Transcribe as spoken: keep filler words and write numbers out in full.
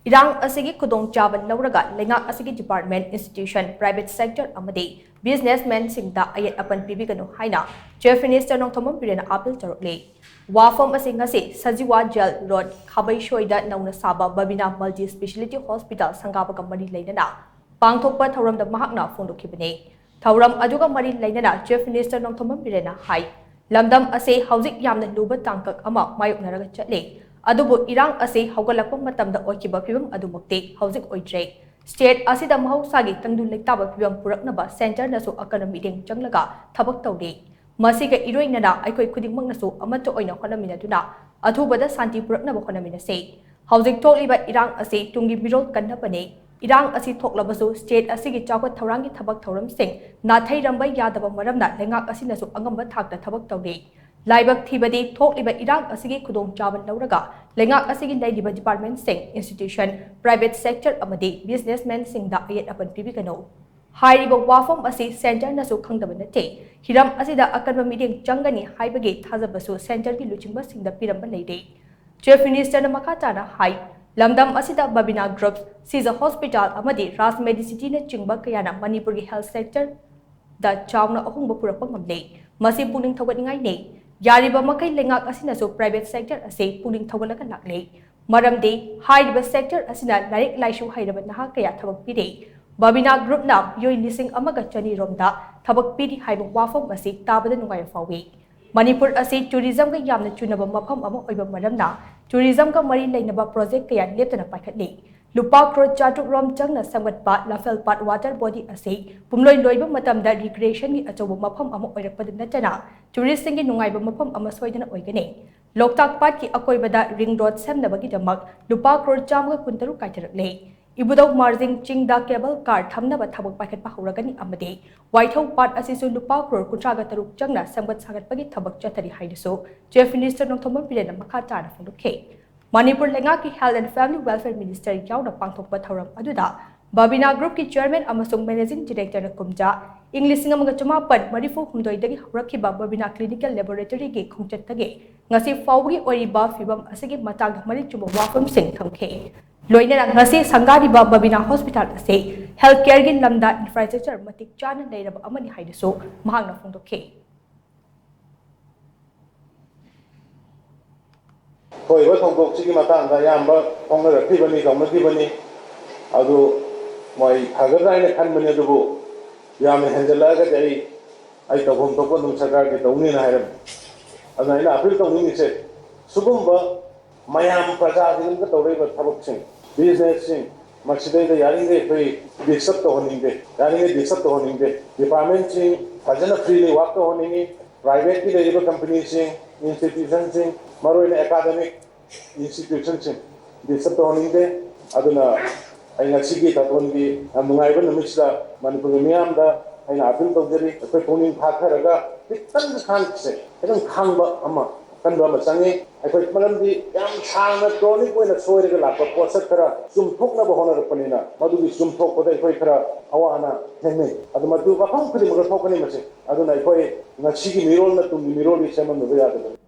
ꯏꯔꯥꯡ ꯑꯁꯤꯒꯤ ꯈꯨꯗꯣꯡꯆꯥꯕ ꯂꯧꯔꯒ ꯂꯩꯉꯥꯛ ꯑꯁꯤꯒꯤ department, institution, private sector ꯑꯃꯗꯤ businessmenꯁꯤꯡꯗ ꯑꯌꯦꯠ ꯑꯄꯟ ꯄꯤꯕꯤꯒꯅꯨ ꯍꯥꯏꯅ Chief Minister ꯅꯣꯡꯊꯣꯝꯕꯝ ꯕꯤꯔꯦꯟꯅ appeal ꯇꯧꯔꯛꯂꯤ꯫ ꯋꯥꯐꯝ ꯑꯁꯤ ꯉꯁꯤ ꯁꯖꯤꯋꯥ ꯖꯦꯜ ꯔꯣꯗ ꯈꯥꯕꯩꯁꯣꯏꯗ ꯅꯧꯅ ꯁꯥꯕ ꯕꯕꯤꯅꯥ Multi Speciality Hospital ꯁꯪꯒꯥꯕꯒ ꯃꯔꯤ ꯂꯩꯅꯅ ꯄꯥꯡꯊꯣꯛꯄ ꯊꯧꯔꯝꯗ ꯃꯍꯥꯛꯅ ꯐꯣꯡꯗꯣꯛꯈꯤꯕꯅꯤ꯫ ꯊꯧꯔꯝ ꯑꯗꯨꯒ ꯃꯔꯤ ꯂꯩꯅꯅ Chief Minister ꯅꯣꯡꯊꯣꯝꯕꯝ ꯕꯤꯔꯦꯟꯅ ꯍꯥꯏ, ꯂꯝꯗꯝ ꯑꯁꯤ ꯍꯧꯖꯤꯛ ꯌꯥꯝꯅ ꯂꯨꯕ ꯇꯥꯡꯀꯛ ꯑꯃ ꯃꯥꯌꯣꯛꯅꯔꯒ ꯆꯠꯂꯤ꯫ ꯑꯗꯨꯕꯨ ꯏꯔꯥꯡ ꯑꯁꯤ ꯍꯧꯒꯠꯂꯛꯄ ꯃꯇꯝꯗ ꯑꯣꯏꯈꯤꯕ ꯐꯤꯚꯝ ꯑꯗꯨꯃꯛꯇꯤ ꯍꯧꯖꯤꯛ ꯑꯣꯏꯗ꯭ꯔꯦ꯫ State ꯑꯁꯤꯗ ꯃꯍꯧꯁꯥꯒꯤ ꯇꯪꯗꯨ ꯂꯩꯇꯥꯕ ꯐꯤꯚꯝ ꯄꯨꯔꯛꯅꯕ centreꯅꯁꯨ ꯑꯀꯟꯕ ꯃꯤꯠꯌꯦꯡ ꯆꯪꯂꯒ ꯊꯕꯛ ꯇꯧꯔꯤ꯫ ꯃꯁꯤꯒ ꯏꯔꯣꯏꯅꯅ ꯑꯩꯈꯣꯏ ꯈꯨꯗꯤꯡꯃꯛꯅꯁꯨ ꯑꯃꯠꯇ ꯑꯣꯏꯅ ꯍꯣꯠꯅꯃꯤꯟꯅꯗꯨꯅ ꯑꯊꯨꯕꯗ ꯁꯥꯟꯇꯤ ꯄꯨꯔꯛꯅꯕ ꯍꯣꯠꯅꯃꯤꯟꯅꯁꯤ꯫ ꯍꯧꯖꯤꯛ ꯊꯣꯛꯂꯤꯕ ꯏꯔꯥꯡ ꯑꯁꯤ ꯇꯨꯡꯒꯤ ꯃꯤꯔꯣꯜ ꯀꯟꯅꯕꯅꯤ꯫ ꯏꯔꯥꯡ ꯑꯁꯤ ꯊꯣꯛꯂꯕꯁꯨ state ꯑꯁꯤꯒꯤ ꯆꯥꯎꯈꯠ ꯊꯧꯔꯥꯡꯒꯤ ꯊꯕꯛ ꯊꯧꯔꯝꯁꯤꯡ ꯅꯥꯊꯩꯔꯝꯕ ꯌꯥꯗꯕ ꯃꯔꯝꯅ ꯂꯩꯉꯥꯛ ꯑꯁꯤꯅꯁꯨ ꯑꯉꯝꯕ ꯊꯥꯛꯇ ꯊꯕꯛ ꯇꯧꯔꯤ꯫ ꯂꯥꯏꯕꯛ ꯊꯤꯕꯗꯤ ꯊꯣꯛꯂꯤꯕ ꯏꯔꯥꯡ ꯑꯁꯤꯒꯤ ꯈꯨꯗꯣꯡꯆꯥꯕ ꯂꯧꯔꯒ ꯂꯩꯉꯥꯛ ꯑꯁꯤꯒꯤ ꯂꯩꯔꯤꯕ departmentꯁꯤꯡ, institution, private sector ꯑꯃꯗꯤ businessmenꯁꯤꯡꯗ ꯑꯌꯦꯠ ꯑꯄꯟ ꯄꯤꯕꯤꯒꯅꯨ꯫ ꯍꯥꯏꯔꯤꯕ ꯋꯥꯐꯝ ꯑꯁꯤ centreꯅꯁꯨ ꯈꯪꯗꯕ ꯅꯠꯇꯦ꯫ ꯍꯤꯔꯝ ꯑꯁꯤꯗ ꯑꯀꯟꯕ ꯃꯤꯠꯌꯦꯡ ꯆꯪꯒꯅꯤ ꯍꯥꯏꯕꯒꯤ ꯊꯥꯖꯕꯁꯨ centreꯒꯤ ꯂꯨꯆꯤꯡꯕꯁꯤꯡꯗ ꯄꯤꯔꯝꯕ ꯂꯩꯔꯦ꯫ Chief Ministerꯅ ꯃꯈꯥ ꯇꯥꯅ ꯍꯥꯏ, ꯂꯝꯗꯝ ꯑꯁꯤꯗ ꯕꯕꯤꯅꯥ Group, Siza Hospital ꯑꯃꯗꯤ Raj Medicityꯅꯆꯤꯡꯕ ꯀꯌꯥꯅ ꯃꯅꯤꯄꯨꯔꯒꯤ health sectorꯗ ꯆꯥꯎꯅ ꯑꯍꯣꯡꯕ ꯄꯨꯔꯛꯄ ꯉꯝꯂꯦ꯫ ꯃꯁꯤ ꯄꯨꯛꯅꯤꯡ ꯊꯧꯒꯠꯅꯤꯡꯉꯥꯏꯅꯤ꯫ ꯌꯥꯔꯤꯕ ꯃꯈꯩ ꯂꯩꯉꯥꯛ ꯑꯁꯤꯅꯁꯨ private sector ꯑꯁꯤ ꯄꯨꯛꯅꯤꯡ ꯊꯧꯒꯠꯂꯒ ꯂꯥꯛꯂꯦ꯫ ꯃꯔꯝꯗꯤ ꯍꯥꯏꯔꯤꯕ sector ꯑꯁꯤꯅ ꯂꯥꯏꯔꯤꯛ ꯂꯥꯏꯁꯨ ꯍꯩꯔꯕ ꯅꯍꯥ ꯀꯌꯥ ꯊꯕꯛ ꯄꯤꯔꯤ꯫ ꯕꯕꯤꯅꯥ Groupꯅ ꯃꯤꯑꯣꯏ ꯂꯤꯁꯤꯡ ꯑꯃꯒ ꯆꯅꯤ ꯔꯣꯝꯗ ꯊꯕꯛ ꯄꯤꯔꯤ ꯍꯥꯏꯕ ꯋꯥꯐꯝ ꯑꯁꯤ ꯇꯥꯕꯗ ꯅꯨꯡꯉꯥꯏꯕ ꯐꯥꯎꯏ꯫ ꯃꯅꯤꯄꯨꯔ ꯑꯁꯤ tourismꯒ ꯌꯥꯝꯅ ꯆꯨꯅꯕ ꯃꯐꯝ ꯑꯃ ꯑꯣꯏꯕ ꯃꯔꯝꯅ tourismꯒ ꯃꯔꯤ ꯂꯩꯅꯕ project ꯀꯌꯥ ꯂꯦꯞꯇꯅ ꯄꯥꯏꯈꯠꯂꯤ꯫ ꯂꯨꯄꯥ ꯀ꯭ꯔꯣꯔ ꯆꯥꯇ꯭ꯔꯨꯛ ꯔꯣꯝ ꯆꯪꯅ ꯁꯦꯝꯒꯠꯄ ꯂꯝꯐꯦꯜ ꯄꯥꯠ water body ꯑꯁꯤ ꯄꯨꯝꯂꯣꯏ ꯂꯣꯏꯕ ꯃꯇꯝꯗ recreationꯒꯤ ꯑꯆꯧꯕ ꯃꯐꯝ ꯑꯃ ꯑꯣꯏꯔꯛꯄꯗ ꯅꯠꯇꯅ touristꯁꯤꯡꯒꯤ ꯅꯨꯡꯉꯥꯏꯕ ꯃꯐꯝ ꯑꯃ ꯁꯣꯏꯗꯅ ꯑꯣꯏꯒꯅꯤ꯫ ꯂꯣꯛꯇꯥꯛ ꯄꯥꯠꯀꯤ ꯑꯀꯣꯏꯕꯗ ring road ꯁꯦꯝꯅꯕꯒꯤꯗꯃꯛ ꯂꯨꯄꯥ ꯀ꯭ꯔꯣꯔ ꯆꯥꯝꯃꯒ ꯀꯨꯟꯇꯔꯨꯛ ꯀꯥꯏꯊꯔꯛꯂꯦ꯫ ꯏꯕꯨꯙꯧ ꯃꯥꯔꯖꯤꯡ ꯆꯤꯡꯗ cable car ꯊꯝꯅꯕ ꯊꯕꯛ ꯄꯥꯏꯈꯠꯄ ꯍꯧꯔꯒꯅꯤ ꯑꯃꯗꯤ ꯋꯥꯏꯊꯧ ꯄꯥꯠ ꯑꯁꯤꯁꯨ ꯂꯨꯄꯥ ꯀ꯭ꯔꯣꯔ ꯀꯨꯟꯊ꯭ꯔꯥꯒ ꯇꯔꯨꯛ ꯆꯪꯅ ꯁꯦꯝꯒꯠ ꯁꯥꯒꯠꯄꯒꯤ ꯊꯕꯛ ꯆꯠꯊꯔꯤ ꯍꯥꯏꯅꯁꯨ Chief Minister ꯅꯣꯡꯊꯣꯝꯕꯝ ꯕꯤꯔꯦꯟꯅ ꯃꯈꯥ ꯇꯥꯅ ꯐꯣꯡꯗꯣꯛꯈꯤ꯫ ꯃꯅꯤꯄꯨꯔ ꯂꯩꯉꯥꯛꯀꯤ Health and Family Welfare Minister ꯌꯥꯎꯅ ꯄꯥꯡꯊꯣꯛꯄ ꯊꯧꯔꯝ ꯑꯗꯨꯗ ꯕꯕꯤꯅꯥ Groupꯀꯤ Chairman ꯑꯃꯁꯨꯡ Managing Directorꯅ ꯀꯨꯝꯖꯥ ꯏꯪ ꯂꯤꯁꯤꯡ ꯑꯃꯒ ꯆꯃꯥꯄꯟ ꯃꯔꯤꯐꯨ ꯍꯨꯝꯗꯣꯏꯗꯒꯤ ꯍꯧꯔꯛꯈꯤꯕ ꯕꯕꯤꯅꯥ Clinical Laboratoryꯒꯤ ꯈꯣꯡꯆꯠꯇꯒꯤ ꯉꯁꯤ ꯐꯥꯎꯕꯒꯤ ꯑꯣꯏꯔꯤꯕ ꯐꯤꯕꯝ ꯑꯁꯤꯒꯤ ꯃꯇꯥꯡꯗ ꯃꯔꯤꯛ ꯆꯨꯝꯕ ꯋꯥꯐꯝꯁꯤꯡ ꯊꯝꯈꯤ꯫ ꯂꯣꯏꯅꯅ ꯉꯁꯤ ꯁꯪꯒꯥꯔꯤꯕ ꯕꯕꯤꯅꯥ ꯍꯣꯁꯄꯤꯇꯥꯜ ꯑꯁꯤ ꯍꯦꯜꯊ ꯀꯦꯌꯔꯒꯤ ꯂꯝꯗ ꯏꯟꯐ꯭ꯔꯥꯁ꯭ꯇ꯭ꯔꯛꯆꯔ ꯃꯇꯤꯛ ꯆꯥꯅ ꯂꯩꯔꯕ ꯑꯃꯅꯤ ꯍꯥꯏꯅꯁꯨ ꯃꯍꯥꯛꯅ ꯐꯣꯡꯗꯣꯛꯈꯤ꯫ ꯊꯣꯛꯏꯕ ꯊꯧꯗꯣꯛꯁꯤꯒꯤ ꯃꯇꯥꯡꯗ ꯑꯌꯥꯝꯕ ꯐꯣꯡꯅꯔꯛꯈꯤꯕꯅꯤ, ꯇꯧꯅꯈꯤꯕꯅꯤ꯫ ꯑꯗꯨ ꯃꯣꯏ ꯐꯒꯗ꯭ꯔꯥ ꯍꯥꯏꯅ ꯈꯟꯕꯅꯤ, ꯑꯗꯨꯕꯨ ꯌꯥꯝꯅ ꯍꯦꯟꯖꯜꯂꯛꯑꯒꯗꯤ ꯑꯩ ꯑꯩ ꯇꯧꯐꯝ ꯊꯣꯛꯄ ꯑꯗꯨꯝ ꯁꯔꯀꯥꯔꯒꯤ ꯇꯧꯅꯤꯅ ꯍꯥꯏꯔꯝꯃꯤ꯫ ꯑꯗꯨꯅ ꯑꯩꯅ ꯑꯄꯤꯜ ꯇꯧꯅꯤꯡꯉꯤꯁꯦ, ꯁꯤꯒꯨꯝꯕ ꯃꯌꯥꯝ ꯄ꯭ꯔꯖꯥꯁꯤꯡꯅ ꯇꯧꯔꯛꯏꯕ ꯊꯕꯛꯁꯤꯡ, ꯕꯤꯖꯤꯅꯦꯁꯁꯤꯡ, ꯃꯁꯤꯗꯩꯗ ꯌꯥꯔꯤꯈꯩ ꯑꯩꯈꯣꯏ ꯗꯤꯁꯇꯔꯕ ꯇꯧꯍꯟꯅꯤꯡꯗꯦ, ꯌꯥꯔꯤꯈꯩ ꯗꯤꯁꯇꯔꯕ ꯇꯧꯍꯟꯅꯤꯡꯗꯦ꯫ ꯗꯤꯄꯥꯔꯠꯃꯦꯟꯁꯤꯡ ꯐꯖꯅ ꯐ꯭ꯔꯤꯂꯤ ꯋꯥꯛ ꯇꯧꯍꯟꯅꯤꯡꯉꯤ꯫ ꯄ꯭ꯔꯥꯏꯚꯦꯠꯀꯤ ꯂꯩꯔꯤꯕ ꯀꯝꯄꯅꯤꯁꯤꯡ, ꯏꯟꯁꯇꯤꯇ꯭ꯌꯨꯁꯟꯁꯤꯡ, ꯃꯔꯨꯑꯣꯏꯅ ꯑꯦꯀꯥꯗꯃꯤꯛ ꯏꯟꯁꯇꯤꯇ꯭ꯌꯨꯁꯟꯁꯤꯡ ꯗꯤꯁꯇꯔꯕ ꯇꯧꯍꯟꯅꯤꯡꯗꯦ꯫ ꯑꯗꯨꯅ ꯑꯩ ꯉꯁꯤꯒꯤ ꯊꯥꯕꯜꯒꯤ ꯌꯥꯝ ꯅꯨꯡꯉꯥꯏꯕ ꯅꯨꯃꯤꯠꯁꯤꯗ ꯃꯅꯤꯄꯨꯔꯒꯤ ꯃꯤꯌꯥꯝꯗ ꯑꯩꯅ ꯑꯥꯄꯤꯜ ꯇꯧꯖꯔꯤ, ꯑꯩꯈꯣꯏ ꯄꯨꯛꯅꯤꯡ ꯊꯥꯊꯔꯒ ꯈꯤꯇꯪ ꯈꯥꯡꯁꯦ, ꯈꯤꯇꯪ ꯈꯥꯡꯕ ꯑꯃ, ꯑꯀꯟꯕ ꯑꯃ ꯆꯪꯉꯤ꯫ ꯑꯩꯈꯣꯏ ꯃꯔꯝꯗꯤ ꯌꯥꯝ ꯁꯥꯡꯅ ꯀ꯭ꯔꯣꯅꯤꯛ ꯑꯣꯏꯅ ꯁꯣꯏꯔꯒ ꯂꯥꯛꯄ ꯄꯣꯠꯁꯛ ꯈꯔ ꯆꯨꯝꯊꯣꯛꯅꯕ ꯍꯣꯠꯅꯔꯛꯄꯅꯤꯅ ꯃꯗꯨꯒꯤ ꯆꯨꯝꯊꯣꯛꯄꯗ ꯑꯩꯈꯣꯏ ꯈꯔ ꯑꯋꯥ ꯑꯅꯥ ꯊꯦꯡꯅꯩ꯫ ꯑꯗꯨ ꯃꯗꯨ ꯃꯐꯝ ꯈꯨꯗꯤꯡꯃꯛꯇ ꯊꯣꯛꯀꯅꯤ ꯃꯁꯤ꯫ ꯑꯗꯨꯅ ꯑꯩꯈꯣꯏ ꯉꯁꯤꯒꯤ ꯃꯤꯔꯣꯜꯅ ꯇꯨꯡꯒꯤ ꯃꯤꯔꯣꯜꯒꯤ ꯁꯦꯝꯍꯟꯗꯕ ꯌꯥꯗꯕꯅꯤ꯫